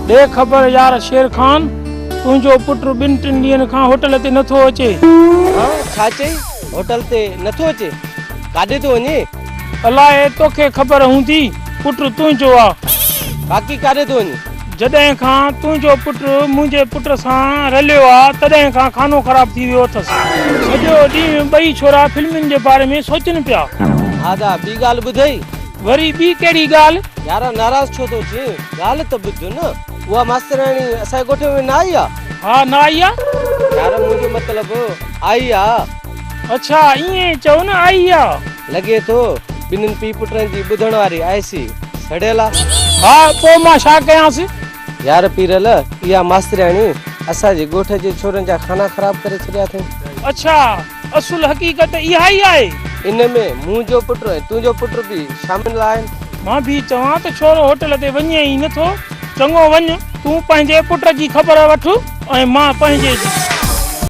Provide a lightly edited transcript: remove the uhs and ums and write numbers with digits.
ڏي خبر يار شير خان، تنهنجو پٽ ٻن ٽن ڏينهن کان هوٽل تي نٿو اچي. ها، ڇا چئي؟ هوٽل تي نٿو اچي؟ ڪاڏي ٿو وڃي؟ الائي توکي خبر هوندي، پٽ تنهنجو آ. باقي ڪاڏي ٿو وڃي؟ جڏهن کان تنهنجو پٽ منهنجي پٽ سان رليو آ، تڏهن کان خانو خراب ٿي ويو اٿس. سڄو ڏينهن ٻئي ڇورا فلمن جي باري ۾ سوچن پيا. ها دا، ٻي ڳالهه ٻڌئي؟ وري ٻي ڪهڙي ڳالهه؟ يار ناراض ڇو ٿو ٿئين، ڳالهه ته ٻڌ نه. اها ماسترياڻي اسان جي ڳوٺ ۾ نه آئي آ؟ ها نه آئي آ. يار منهنجو مطلب آئي آ. اڇا ائين چئو نه آئي آ. لڳي ٿو ٻنهين پيء پٽن جي ٻڌڻ واري آء سي سڙيل آ. ها پوء مان ڇا ڪيانس؟ يار پيرل اها ماسترياڻي اسان جي ڳوٺ جي ڇورن جا خانا خراب ڪري ڇڏيا اٿئي. اڇا اصل حقيقت اها ئي آهي. ان ۾ منهنجو پٽ ۽ تنهنجو پٽ به شامل آهن. مان به چوان ته ڇورو هوٽل تي وڃي ئي نه ٿو. چڱو وڃ، تون پنهنجي پٽ جي خبر وٺ ۽ مان پنهنجي جي.